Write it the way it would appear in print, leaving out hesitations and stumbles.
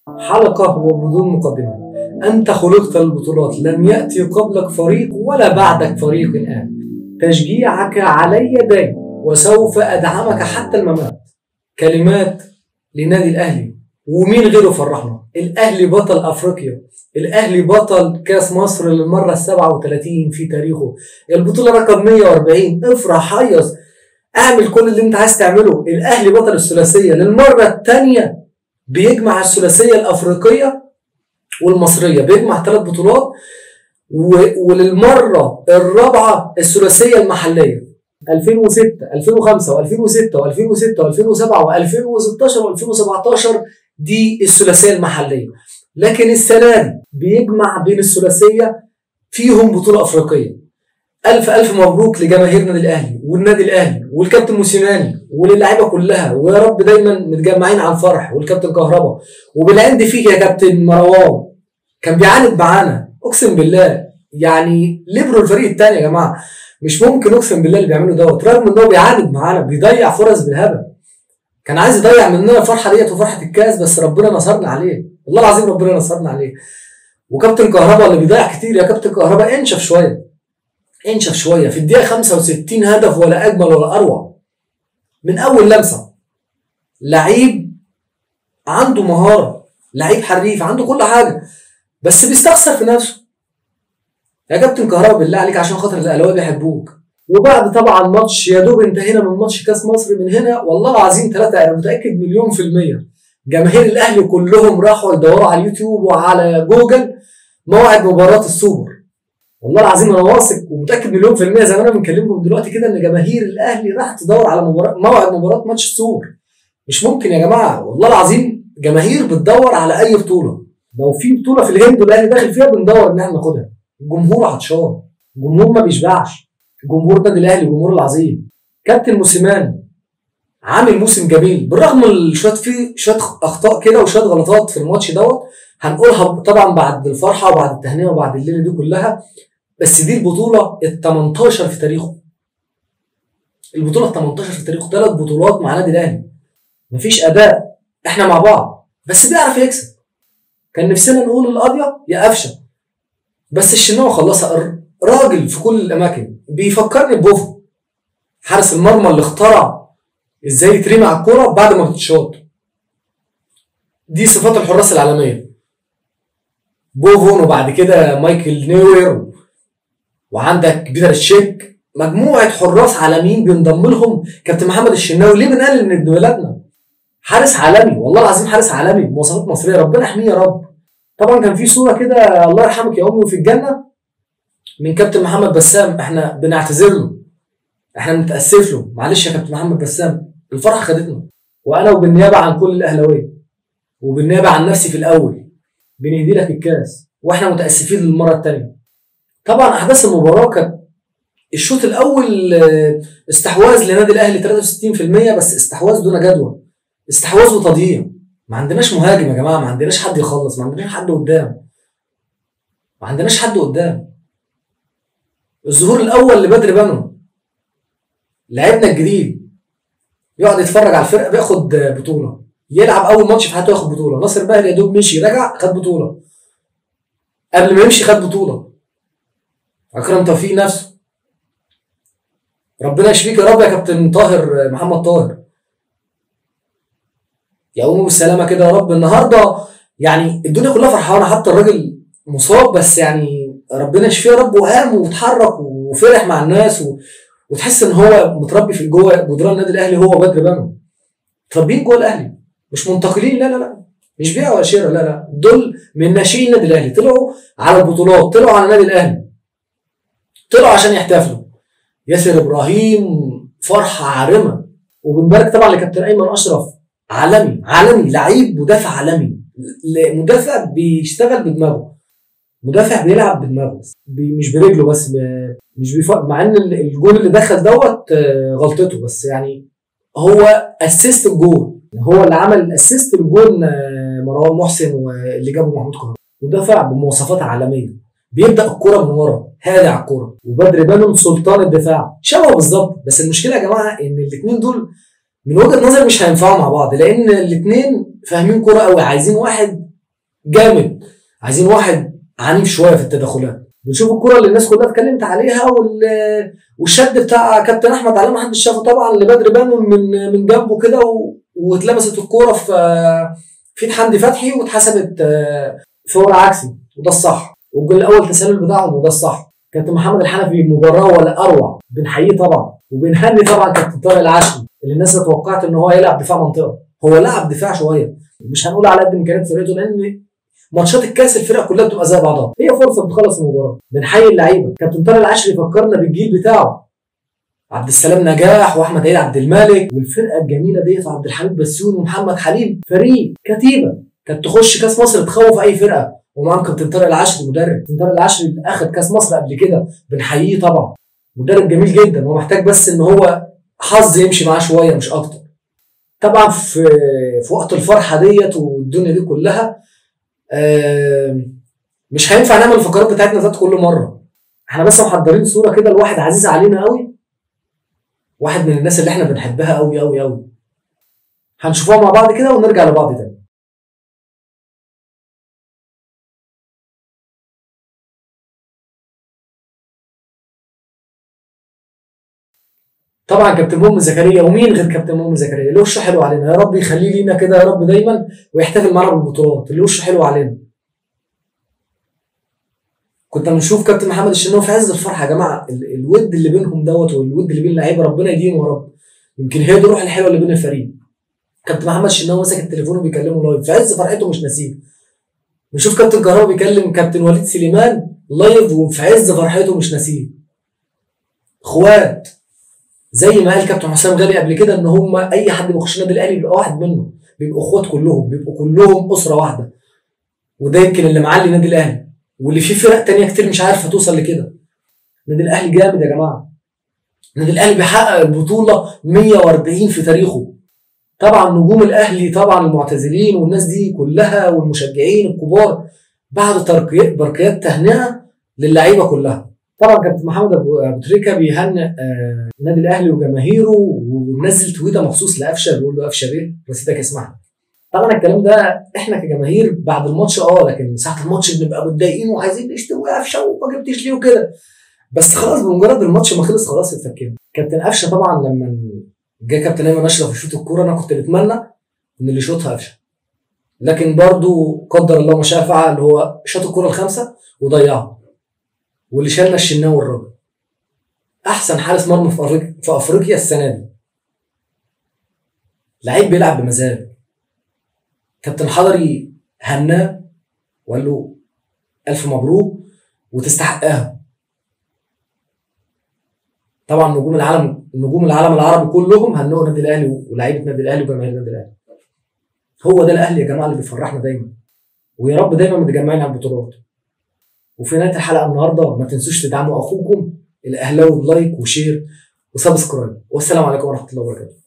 حلقة وبدون مقدمات. أنت خلقت للبطولات، لم يأتي قبلك فريق ولا بعدك فريق الآن. تشجيعك علي دين وسوف أدعمك حتى الممات. كلمات لنادي الأهلي، ومين غيره فرحنا؟ الأهلي بطل أفريقيا، الأهلي بطل كاس مصر للمرة 37 في تاريخه، البطولة رقم 140. افرح، هيص، اعمل كل اللي انت عايز تعمله. الأهلي بطل الثلاثية للمرة الثانية، بيجمع الثلاثية الأفريقية والمصرية، بيجمع 3 بطولات، وللمرة الرابعة الثلاثية المحلية 2006 2005 و2006 و2006 و2007 و2016 و2017، دي الثلاثية المحلية. لكن السنة دي بيجمع بين الثلاثية فيهم بطولة أفريقية. ألف ألف مبروك لجماهير النادي الأهلي والنادي الأهلي والكابتن موسيماني وللعيبة كلها، ويا رب دايما متجمعين على الفرح، والكابتن كهربا، وبالعند فيك يا كابتن مروان، كان بيعاند معانا أقسم بالله. يعني ليبرو الفريق الثاني يا جماعة، مش ممكن أقسم بالله اللي بيعمله دوت، رغم إن هو بيعاند معانا بيضيع فرص بالهبل، كان عايز يضيع مننا الفرحة ديت وفرحة الكاس، بس ربنا نصرنا عليه، والله العظيم ربنا نصرنا عليه. وكابتن كهربا اللي بيضيع كتير، يا كابتن كهربا انشف شوية، انشف شوية. في الدقيقة 65 هدف ولا اجمل ولا اروع، من اول لمسه. لعيب عنده مهارة، لعيب حريف، عنده كل حاجة، بس بيستخسر في نفسه. يا كابتن كهربا بالله عليك عشان خاطر الاهلاوية بيحبوك. وبعد طبعا ماتش، يا دوب انتهينا من ماتش كاس مصر، من هنا والله العظيم 3، انا متاكد 1,000,000% جماهير الاهلي كلهم راحوا يدوروا على اليوتيوب وعلى جوجل موعد مباراة السوبر. والله العظيم انا واثق ومتاكد 1,000,000% زي ما انا بنكلمكم دلوقتي كده ان جماهير الاهلي راح تدور على موعد مباراة ماتش السوبر. مش ممكن يا جماعة، والله العظيم جماهير بتدور على اي بطوله. لو في بطوله في الهند والاهلي داخل فيها بندور ان احنا ناخدها. الجمهور عطشان، الجمهور ما بيشبعش، جمهور النادي الاهلي الجمهور العظيم. كابتن موسيماني عامل موسم جميل، بالرغم من شوية في شوية اخطاء كده وشوية غلطات في الماتش دوت، هنقولها طبعا بعد الفرحة وبعد التهنئة وبعد الليلة دي كلها، بس دي البطولة ال 18 في تاريخه. البطولة ال 18 في تاريخه، 3 بطولات مع النادي الاهلي. مفيش اداء، احنا مع بعض، بس بيعرف يكسب. كان نفسنا نقول القضية يا قفشه، بس الشناوي خلصها. راجل في كل الاماكن، بيفكرني ببوفون حارس المرمى اللي اخترع ازاي يترمي على الكورة بعد ما بتتشاط. دي صفات الحراس العالمية، بوفون وبعد كده مايكل نوير وعندك بيتر تشيك، مجموعة حراس عالميين بينضم لهم كابتن محمد الشناوي. ليه بنقلل من ابن بلدنا؟ حارس عالمي والله العظيم، حارس عالمي بمواصفات مصرية، ربنا يحميه يا رب. طبعا كان في صوره كده الله يرحمك يا امي وفي الجنة من كابتن محمد بسام، احنا بنعتذر له، احنا بنتاسف له، معلش يا كابتن محمد بسام، الفرحة خدتنا. وانا وبالنيابه عن كل الاهلاوية وبالنيابه عن نفسي في الاول بنهدي لك الكاس، واحنا متاسفين للمرة الثانية. طبعا احداث المباراة كانت الشوط الاول استحواذ لنادي الاهلي 63%، بس استحواذ دون جدوى، استحواذ وتضييع. ما عندناش مهاجم يا جماعة، ما عندناش حد يخلص، ما عندناش حد قدام، ما عندناش حد قدام. الظهور الاول لبدر بنو، لعبنا الجديد، يقعد يتفرج على الفرقة بياخد بطوله، يلعب اول ماتش في حياته ياخد بطوله. ناصر ماهر يا دوب مشي رجع خد بطوله، قبل ما يمشي خد بطوله. اكرم توفيق نفسه، ربنا يشفيك يا رب يا كابتن طاهر محمد طاهر، يقوموا بالسلامة كده يا رب. النهارده يعني الدنيا كلها فرحانة، حتى الراجل مصاب بس يعني ربنا يشفيه يا رب، وقام واتحرك وفرح مع الناس وتحس ان هو متربي في جوه جدران النادي الاهلي. هو بدر بنو متربيين جوه الاهلي، مش منتقلين، لا لا لا، مش بيع ولا شراء، لا لا، دول من ناشئين النادي الاهلي، طلعوا على البطولات، طلعوا على النادي الاهلي، طلعوا عشان يحتفلوا. ياسر ابراهيم فرحه عارمة، وبنبارك طبعا لكابتن ايمن اشرف، عالمي عالمي، لعيب مدافع عالمي، مدافع بيشتغل بدماغه، مدافع بيلعب بدماغه بس، مش برجله بس، مش بيفق، مع ان الجول اللي دخل دوت غلطته، بس يعني هو assist الجول، هو اللي عمل ال assist الجول مروان محسن واللي جابه محمود كهربا. مدافع بمواصفات عالمية، بيبدا الكورة من ورا، هادي على الكورة. وبدر بنون سلطان الدفاع شبهه بالظبط، بس المشكلة يا جماعة ان الاثنين دول من وجهه نظري مش هينفعوا مع بعض، لان الاثنين فاهمين كورة قوي، عايزين واحد جامد، عايزين واحد عنيف شوية في التدخلات. بنشوف الكره اللي الناس كلها اتكلمت عليها والشد بتاع كابتن احمد علي ما حدش شافه طبعا، لبدر بانون من جنبه كده واتلمست الكورة في حمدي فتحي واتحسبت فاول عكسي، وده الصح. والجول الاول تسلل بتاعهم وده الصح. كابتن محمد الحنفي مباراة ولا اروع، بنحييه طبعا، وبنهني طبعا كابتن طارق العشري اللي الناس اتوقعت ان هو يلعب دفاع منطقة، هو لعب دفاع شوية، مش هنقول على قد امكانيات فرقته لان ماتشات الكاس الفرق كلها بتبقى زي بعضها، هي فرصة بتخلص المباراة. بنحيي اللعيبة. كابتن طارق العشري فكرنا بالجيل بتاعه، عبد السلام نجاح واحمد عيد عبد الملك والفرقة الجميلة ديت، وعبد الحميد بسيون ومحمد حليم، فريق كتيبة كانت تخش كاس مصر تخوف اي فرقه، ومعاهم كابتن طارق العشري مدرب. كابتن طارق العشري اللي اخد كاس مصر قبل كده، بنحييه طبعا، مدرب جميل جدا، هو محتاج بس ان هو حظ يمشي معاه شوية مش اكتر. طبعا في وقت الفرحة ديت والدنيا دي كلها مش هينفع نعمل الفقرات بتاعتنا ذات كل مرة، احنا بس محضرين صوره كده لواحد عزيز علينا قوي، واحد من الناس اللي احنا بنحبها قوي قوي قوي، هنشوفوها مع بعض كده ونرجع لبعض تاني. طبعا كابتن مؤمن زكريا، ومين غير كابتن مؤمن زكريا اللي وشه حلو علينا، يا رب يخليه لينا كده يا رب دايما ويحتفل معانا بالبطولات، اللي وشه حلو علينا. كنا بنشوف كابتن محمد الشناوي في عز الفرحة يا جماعة، الود اللي بينهم دوت والود اللي بين اللعيبة ربنا يديمه يا رب، يمكن هي دي الروح الحلوة اللي بين الفريق. كابتن محمد الشناوي ماسك التليفون وبيكلمه live في عز فرحته مش ناسيه. بنشوف كابتن كهربا بيكلم كابتن وليد سليمان live وفي عز فرحته مش ناسيه. اخوات زي ما قال كابتن حسام غالي قبل كده ان هم اي حد بيخش النادي الاهلي بيبقى واحد منه، بيبقوا اخوات كلهم، بيبقوا كلهم اسره واحدة. وده يمكن اللي معلي النادي الاهلي، واللي فيه فرق تانية كتير مش عارفه توصل لكده. النادي الاهلي جامد يا جماعة. النادي الاهلي بيحقق البطولة 140 في تاريخه. طبعا نجوم الاهلي طبعا المعتزلين والناس دي كلها والمشجعين الكبار بعد برقيات تهنئة للعيبة كلها. طبعا كابتن محمد ابو تريكه بيهنئ النادي الاهلي وجماهيره، ومنزل تويته مخصوص لقفشه بيقول له قفشه بيه رصيدك اسمح. طبعا الكلام ده احنا كجماهير بعد الماتش لكن ساعة الماتش بنبقى متضايقين وعايزين نشتم وقفشه وما جبتش ليه وكده، بس خلاص بمجرد الماتش ما خلص خلاص اتفكنا. كابتن قفشه طبعا لما جه كابتن ايمن اشرف يشوط الكورة انا كنت بتمنى ان اللي يشوطها قفشه، لكن برضو قدر الله ما شاء فعل، هو شاط الكورة الخامسة وضيعها، واللي شالنا الشناوي الراجل احسن حارس مرمى في افريقيا السنة دي، لعيب بيلعب بمزاج. كابتن حضري هناه وقال له الف مبروك وتستحقها. طبعا نجوم العالم العربي كلهم هنوا النادي الاهلي ولاعيبه النادي الاهلي وجماهير النادي الاهلي. هو ده الاهلي يا جماعة اللي بيفرحنا دايما، ويا رب دايما متجمعين على البطولات. وفي نهاية الحلقة النهارده ما تنسوش تدعموا اخوكم الاهلاوي ب like و share و subscribe، والسلام عليكم ورحمة الله وبركاته.